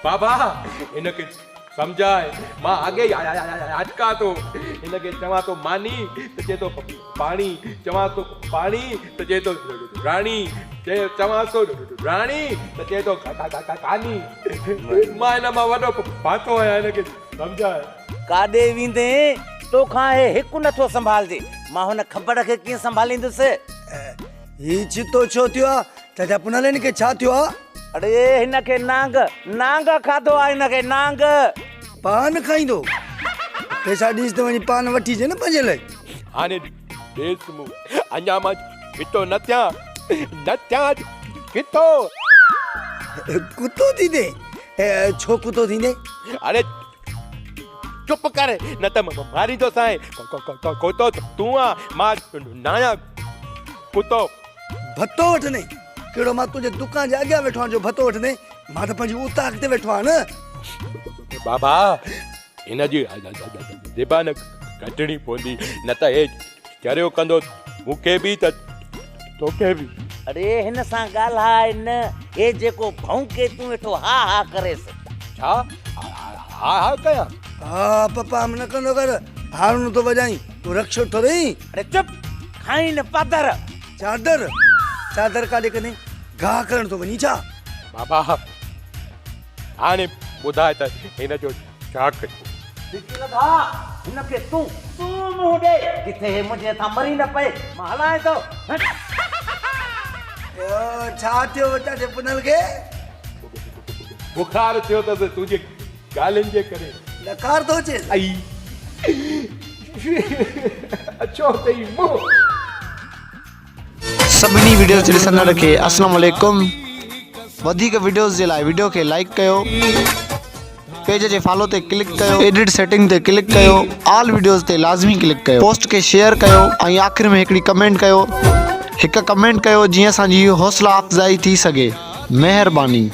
بابا هن کي سمجهاء، مان اڳي ئي اٽڪان ٿو. هن کي چوان ٿو ماني ته چئي ٿو پاڻي، چوان ٿو پاڻي ته چئي ٿو راڻي، چوان ٿو راڻي ته چئي ٿو ڪاني. مان هن مان وڏو ڦاٿو آهيان، هن کي سمجهاء. ڪاڏي ويندين؟ توکان هي هڪ نٿو سنڀالجي، مان هن کٻڙ کي ڪيئن سنڀاليندس؟ هي ڇتو ڇو ٿيو آ؟ چاچا پنهل هن کي ڇا ٿيو آ؟ اڙي هن کي نانگ، نانگ کاڌو آ هن کي نانگ. پان کائيندو؟ پئسا ڏينس ته وڃي پان وٺي اچي نه پنهنجي لاء. هاڻي ڏيس مون، اڃا مان ڇتو نه ٿيان، نه ٿيان ڇتو. ڪتو ٿيندين؟ ڇو ڪتو ٿيندين؟ اڙي چپ ڪر نه ته ماريندوسانء. ڪتو تون آن، مان ناهيان ڪتو. ڀتو وٺندين؟ ڪهڙو مان تنهنجي دڪان جي اڳيان ويٺو آهيان جو ڀتو وٺندين؟ مان ته پنهنجي اوطاق تي ويٺو آهيان نه. بابا هن جي زبان ڪڍڻي پوندي نه ته هي چريو ڪندو مون کي به ته توکي به. اڙي هن سان ڳالهاء نه، هي جيڪو ڀونڪي تون ويٺو ها ها ڪريس. ڇا ها ها ڪيان؟ ها پپا نه ڪندو ڪر، هارون ٿو وڄائين، تون رڪشو ٺرئين. اڙي چپ، کائين نه پادر. چادر؟ چادر ڪاڏي ڪندين؟ گاهه ڪرڻ ٿو وڃين ڇا؟ بابا هاڻي ٻڌاء ته هن جو ڇا ڪيون؟ ڊگهي لڳا هن کي تون تون منهن ڏي، ڪٿي هي منهنجي هٿان مري نه پئي، مان هلانء ٿو. ڇا ٿيو چاچي پنهل کي؟ بخار ٿيو اٿس تنهنجي ڳالهين جي ڪري. ڏڪار ٿو اچيس. ائي اڇو اٿئي منهن. سڀني وڊيوز ڏسندڙ کي اسلام عليڪم وڌيڪ وڊيوز جي لاء وڊيو کي لائيڪ ڪيو پيج جي فالو تي ڪلڪ ڪيو ايڊٽ سيٽنگ تي ڪلڪ ڪيو آل وڊيوز تي لازمي ڪلڪ ڪيو پوسٽ کي شيئر ڪيو ۽ آخر ۾ هڪڙي ڪمينٽ ڪيو هڪ ڪمينٽ ڪيو جيئن اسان جي حوصلا افزائي ٿي سگهي مهرباني.